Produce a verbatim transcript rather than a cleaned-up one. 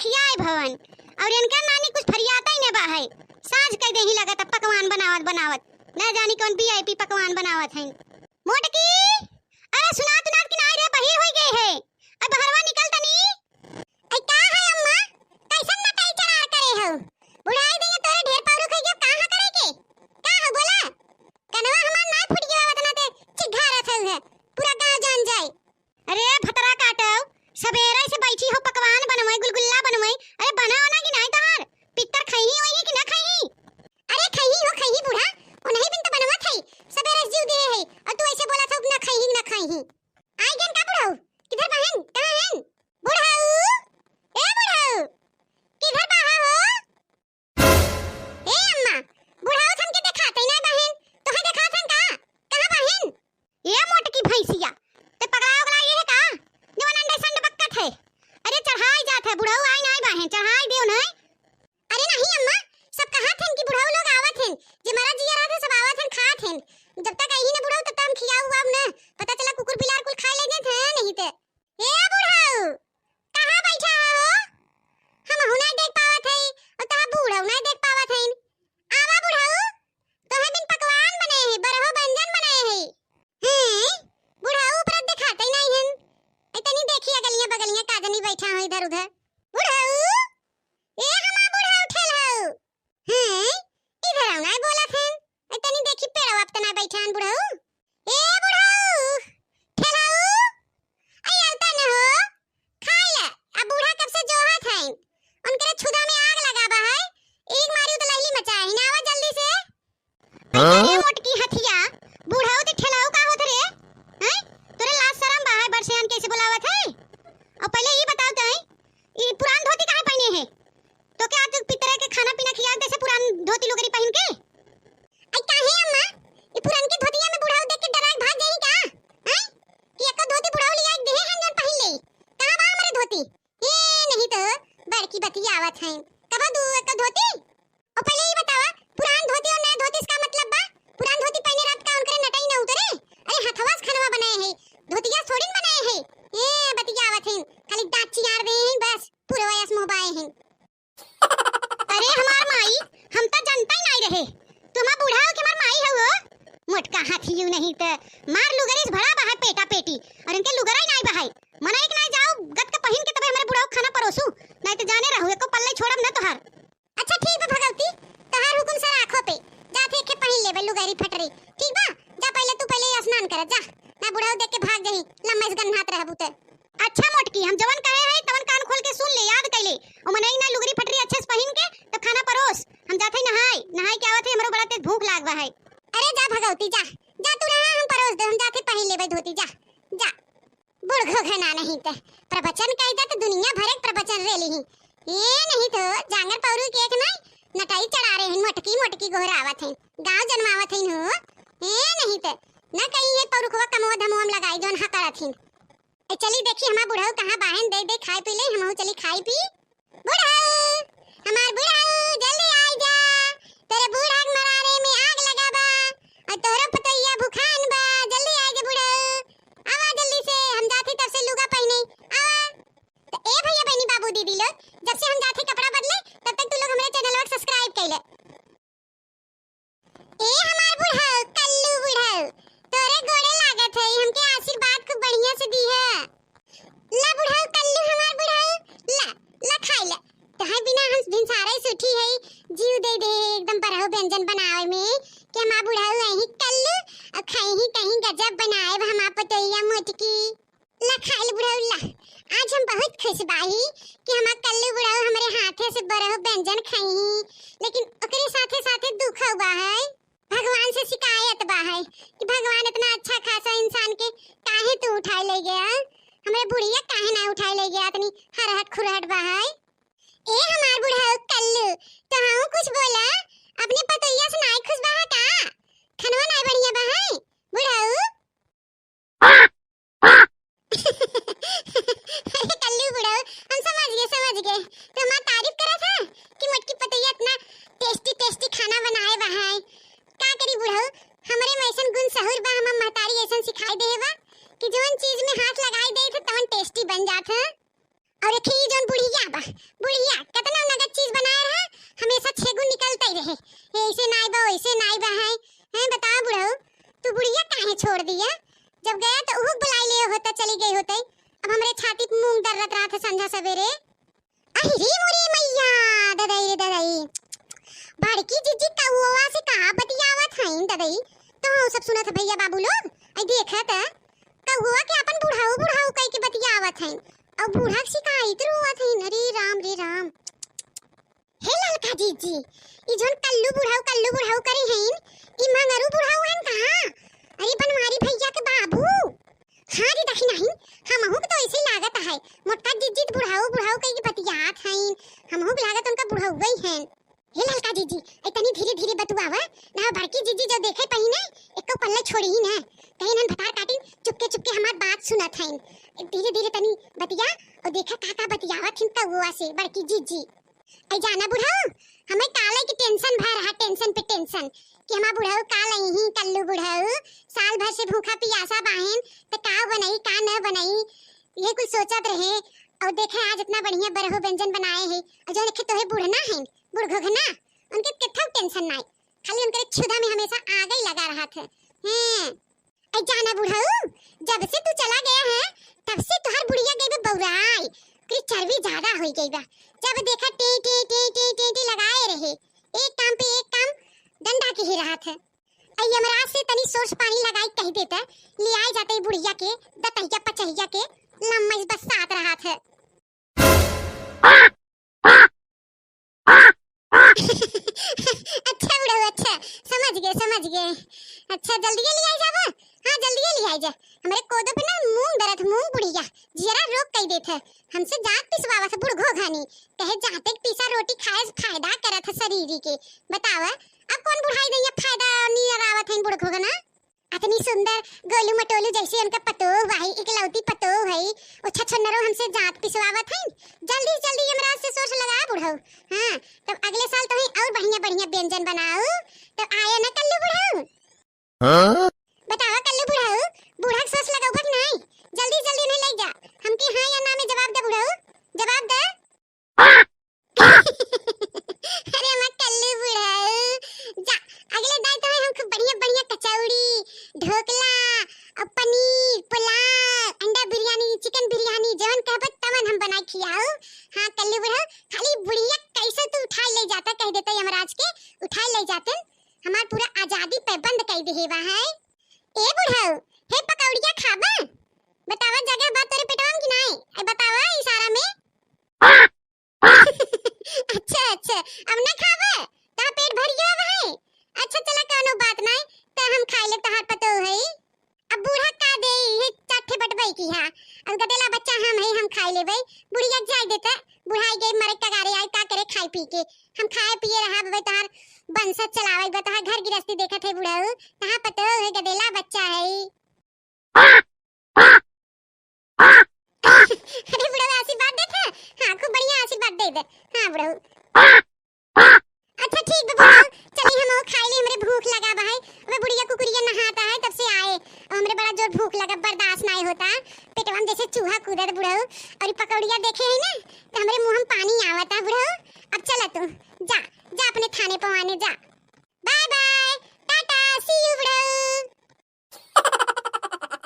खियाए भवन। और इनका नानी कुछ फरियाता ही न बा है। साँझ कइ देही लगत है पकवान बनावत बनावत। न जानी कौन VIP पकवान बनावत हैं। मोटकी, अरे सुनात उनात कि नाई रे, बहिर होइ गए है। अब बहरवा निकल तनी। ऐ का है अम्मा? कैसन नटाई चढ़ार करे हउ? बुढ़ाई देंगे तोरे ढेर पाउरु खइगे, कहाँ करे के? का हो बोला? कनवा हमार नाई फूट गया वतना ते चिघारत हउ है। पूरा गाँव जान जाए। अरे भतरा काटउ, सबेरे से बैठी हो पकवान बनवइ, गुलगुल्ला बनवइ। अरे बनाओ ना कि नाई तोहार? पित्तर खइही होइही कि ना खइही? अरे खइही हो खइही बूढ़ा, उन्हीं बिन तो बनवत है। सबेरे से जीव दिए है और तू ऐसे बोलत हो ना खइही ना खइही। आई गन का बुढ़ऊ? किधर बहन? कहाँ हैं? बुढ़ऊ! ए बुढ़ऊ! किधर बाहा हो? ए अम्मा, बुढ़ऊ हमके देखाते ही ना बहन, तोहे देखात हन का? कहाँ बहन? ए मोटकी भैंसिया, ते पगला उगला ये है का? जवन अंडे संड बक्कत है। अरे चढ़ाई जात है, बुढ़ऊ आई ना बहन, चढ़ाई देउ नहीं। अरे नहीं अम्मा, सब कहा थे कि बुढ़ऊ लोग आवत हैं, जे मरा जिया रहा थे सब आवत हैं, खात हैं। जब तक आई ही ना बुढ़ऊ तब तक हम खियाऊ अब ना, पता चला कुकुर बिलार कुल खाए ले जात हैं नहीं ते। ए बुढ़ऊ, कहाँ बैठा हो? हम हूँ नहीं देख पावत है और तहा बुढ़ऊ नहीं देख पावत है। आवा बुढ़ऊ, तोहे बिन पकवान बने है, बरहो व्यंजन बने है। हैं? बुढ़ऊ ऊपर देखाते ही नहीं हैं। ए तनी देखिए गलियां बगलियां का जनी बैठा हो इधर उधर। बुढ़ऊ, ए हमार बुढ़ऊ ठेलऊ। हैं? इधर आओ ना बोलत हैं। ए तनी देखी पेड़वा पे तना बैठा हैं बुढ़ऊ। ए बुढ़ऊ, ठेलऊ, ए आवता न हो। खाई ले, अब बूढ़ा कब से जोहत हैं। उनकरे छुदा में आग लगा बा है। एक मारी तो लहली मचाए ही ना, आवा जल्दी से। हाँ? अरे मोटकी हथिया, बुढ़ऊ ते ठेलाऊ का होत रे? हैं? तोरे लाज शरम बा है, बरसेन कैसे बुलावत है? और पहले ई बताओ तो, ई पुरान धोती काहे पहने है? तो क्या तू पितरे के खाना पीना खिया देसे पुरान धोती लुगरी पहन के? आई काहे अम्मा? ई पुरान के धोतिया में बुढ़ऊ देख के डरा के भाग जाई का? हैं? कि एको धोती बुढ़ऊ लिया के देहे हैं जौन पहन ले? कहाँ बा हमरे धोती? ए नहीं तो बड़की बतिया आवत हैं। कब दू एको धोती? ओ पहले ई बतावा, पुरान धोती और नया धोती से का मतलब बा? पुरान धोती पहने रहत का उनकरे नटई न उतरे? अरे हथवा से खनवा बनाए है, धोतिया से थोड़ी न बनाए है। ए बतिया आवत हैं, खाली दांत चियार दे हैं बस, पुरवा अस मुँह बाए हैं। अरे हमार माई, हम तो जनता ही नहीं रहे। तू हमार बुढ़ऊ के हमार माई हऊ हो। मोटका हाथी यू नहीं त मार लुगरी से भरा बा है पेटा पेटी। और इनके लुगरा ही नहीं बा है। मना एक नहीं जाओ, गत के पहिन के तबे हमरे बुढ़ऊ खाना परोसू। नहीं तो जाने रहू, एको पल्ले छोड़ब न तोहार। अच्छा ठीक बा भगवती, तोहार हुकुम सर आँखों पे। जात ही एके पहिन लेबे लुगरी फटरी। ठीक बा, जा पहले तू पहले ही स्नान कर जा। ना बुढ़ऊ देख के भाग जाई, लम्बा इस गन्हात रहबू ते। अच्छा मोटकी, हम जवन कहे है तवन कान खोल के सुन ले, याद कर ले। ओ मनई ना लुगरी फटरी अच्छे से पहिन के तब खाना परोस। हम जात है नहाए, नहाए के आवत है, हमरो बड़ा तेज भूख लाग बा है। अरे जा भगवती जा, जा तू रहा, हम परोस दे, हम जात है पहिन लेबे धोती, जा, जा। बुढ़घो घना नहीं ते प्रवचन कह दे तो दुनिया भरे के प्रवचन रे ली। ए नहीं तो जांगर पौरू के एक नहीं नटाई चढ़ा रहे हैं, मोटकी मोटकी गोहरावत हैं, गाँव जनमावत हैं हो। ए नहीं ते न कहीं ये पौरुखवा कमवा धमवा में लगाई जौन हकड़त हैं। ए चली देखी हमार बुढ़ऊ कहाँ बाहेन, दे दे खाए पी ले, हमहू चली खाई पी। बुढ़ऊ, हमार बुढ़ऊ, जल्दी आई जा। तोरे बूढ़ा के मरारे में आग लगा बा। और तोहरो पतोहिया भुखान बा। जल्दी आई जा बुढ़ऊ। आवा जल्दी से, हम जात ही तब से लुगा पहिने। आवा। तो ए भैया बहनी बाबू दीदी लोग, जब से हम जात ही कपड़ा बदले, तब तक तू लोग हमरे चैनलवा के subscribe कर ले। ए हमार बुढ़ऊ, कल्लू बुढ़ऊ, तोरे गोड़े लागत है, हमके आशीर्वाद खूब बढ़िया से दी है। ला बुढ़ऊ, कल्लू हमार बुढ़ऊ, ला, ला खाई ला। तोहरे बिना हम भिनसारे से उठी है, जीव दे दे एकदम बरहु व्यंजन बनावे में, कि हमार बुढ़ऊ अही कल्लू, और खाई ही कहीं गजब बनाए हमार पतोहिया मोटकी। ला खाइल बुढ़ऊ ला, आज हम बहुत खुश बाही कि हमार कल्लू बुढ़ऊ हमरे हाथे से बरहु व्यंजन खइही, लेकिन ओकरे साथे साथे दुख बा है, भगवान से शिकायत बा है कि भगवान इतना अच्छा खासा इंसान के काहे तू उठाए ले गया, हमरे बुढ़िया काहे ना उठाए ले गया, इतनी हरहट खुरहट बा है। ए हमार बुढ़ऊ कल्लू, तो हम कुछ बोला, अपने पतोहिया से नाई खुश बा है का? खनवा नाई बढ़िया बा है बुढ़ऊ? अरे कल्लू बुढ़ऊ, हम समझ गए, समझ गए। तो हमार तारीफ करत है कि मोटकी पतोहिया इतना tasty tasty खाना बनाए बा है। का करी बुढ़ऊ, हमरे में ऐसन गुण सहूर बा, हमार महतारी ऐसन सिखाई दे बा कि जौन चीज में हाथ लगाई दे थे तवन tasty बन जात है। और एक ही जौन बुढ़िया बा, बुढ़िया ऐसे नाई बा, वैसे नाई बा है, हैं? बतावा बुढ़ऊ, तू बुढ़िया काहे छोड़ दिया? जब गया तो उहू बुलाई ले होता, चली गई होते। अब हमरे छाती पे मूंग दर्रत रहत है संझा सवेरे। अहि रे मोरे मैया, ददई रे ददई। बड़की जिज्जी कौआ से का बतियावत हईन ददई? तो सब सुनत है भैया बाबू लोग। आई देखत है, कौआ के अपन बुढ़ऊ बुढ़ऊ कह के बतियावत हईन। और बूढ़ा के शिकायत रोवत हईन। अरे राम रे राम। हे ललका जिज्जी, ई जौन कल्लू बुढ़ऊ, कल्लू बुढ़ऊ करी हईन, ई मंगरू बुढ़ऊ हईन कहाँ? अरे बनवारी भैया के बाबू। हाँ रे दखिनही, हमहू के तो ऐसे ही लागत है। मोटका जिज्जी त बुढ़ऊ, बुढ़ऊ कही के बतियात हईन, हमहू के लागत उनका बुढ़ऊ गई हईन। हे ललका जिज्जी, ए तनी धीरे धीरे बतुआवा, ना बड़की जिज्जी जो देखे पही ना, एको पल्ले छोड़ी ही ना। कहीं इन्हन भतार काटिन, चुपके चुपके हमार बात सुनत हईन। धीरे धीरे तनी बतिया, और देखा का का बतियावत हिन कौआ से बड़की जिज्जी। ऐ जाना बुढ़ऊ, हमें काले की tension भय रहा, tension पे tension, कि हमार बुढ़ऊ का लई ही, कल्लू बुढ़ऊ, साल भर से भूखा पियासा बाहेन, त का बनई, का न बनई, ये कुल सोचत रहे। और देखे आज इतना बढ़िया बरहो व्यंजन बनाए है, और जो लिखे तोहे बुढ़ना है, बुढ़ घोघना, उनके केथऊ tension नाई, खाली उनके छुदा में हमेशा आग ही लगा रहत है। हैं। ऐ जाना बुढ़ऊ, जब से तू चला गया है, तब से तोहार बुढ़िया गई बा बौराई, ओकरी चर्बी ज्यादा होई गई बा। जब देखा टी टी टी टी टी टी लगाए रहे, एक काम पे एक काम डंडा के ही रहत है। ऐ यमराज से तनी सोर्स पानी लगाई कह देता, ले आए जाते बुढ़िया के दतहिया पचहिया के लम्मस बसात रहत है। अच्छा बुढ़ऊ, अच्छा, समझ गए, समझ गए। अच्छा, जल्दिए ले आई जाबा। हाँ, जल्दिए ले आई जा। हमरे कोदो पे ना मूंग दरत, मूंग बुढ़िया, जियरा रोक कई देत है। हमसे जात पिसवावत है बुढ़ घोघनी। कहे जाते के पीसा रोटी खाए से फायदा करत है शरीर के। बतावा, अब कौन बुढ़ाई दैया फायदा नियर आवत है बुढ़ घोघना? अतनी सुंदर गोलू मटोलू जैसी उनका पतोह भाई, इकलौती पतोह है, वो छछनरो हमसे जात पिसवावत है। जल्दी से जल्दी यमराज से सोर्स लगा बुढ़ऊ। हाँ, तब अगले साल तो ही और बढ़िया बढ़िया व्यंजन बनाऊ, तब आया ना कल्लू बुढ़ऊ। हाँ? बतावा कल्लू बुढ़ऊ, बूढ़ा के सोर्स लगाऊ कि नहीं? जल्दी जल्दी उन्हें ले जा, हमके हाँ या ना में जवाब दे बुढ़ऊ, जवाब दे। अरे हमार कल्लू बुढ़ऊ, जा, अगले दाई तो हम खूब बढ़िया बढ़िया कचौड़ी, ढोकला, और पनीर, पुलाव, अंडा बिरयानी, चिकन बिरयानी, जवन कहबो तवन हम बनाए खियाऊ। हाँ कल्लू बुढ़ऊ, खाली बुढ़िया कैसे तू उठाए ले जाता, कह देता यमराज के उठाए ले जाते, हमार पूरा आजादी पे बंद कर दे बा है। ए बुढ़ऊ, हे पकौड़िया खाबा? बतावा जगह बा तोरे पेटवा में कि नाई? ए बतावा इशारा में। अच्छा, अच्छा, अब ना खाबा? तोहार पेट भर गया है? अच्छा, चला, कौनो बात नाई, त हम खाई ले, तोहार पतोह है। अब बूढ़ा का दे, ये चार ठे बटबई की है। अब गदेला बच्चा हम है, हम खाई लेबे। बुढ़िया जाए देता, बुढ़ाई गई, मरे कगारे आई, का करे खाई पी के? हम खाए पिए रहा बे, तोहार बंसत चलावे बे, तोहार घर गिरस्ती देखत है बुढ़ऊ, तोहार पतोह है, गदेला बच्चा है। अरे बुढ़ऊ आशीर्वाद देत है? हाँ, खूब बढ़िया आशीर्वाद दे दे। हाँ बुढ़ऊ। अच्छा ठीक बा बुढ़ऊ, चली हम खाई ली, हमरे भूख लगा बा है। अबे बुढ़िया कुकुरिया नहाता है तब से आए, अब हमरे बड़ा जोर भूख लगा, बर्दाश्त नाई होता, पेटवा में जैसे चूहा कूदत बुढ़ऊ। और ई पकौड़िया देखे है ना, तो हमरे मुंह में पानी आवता बुढ़ऊ। अब चला तू, जा, जा अपने थाने पवाने जा।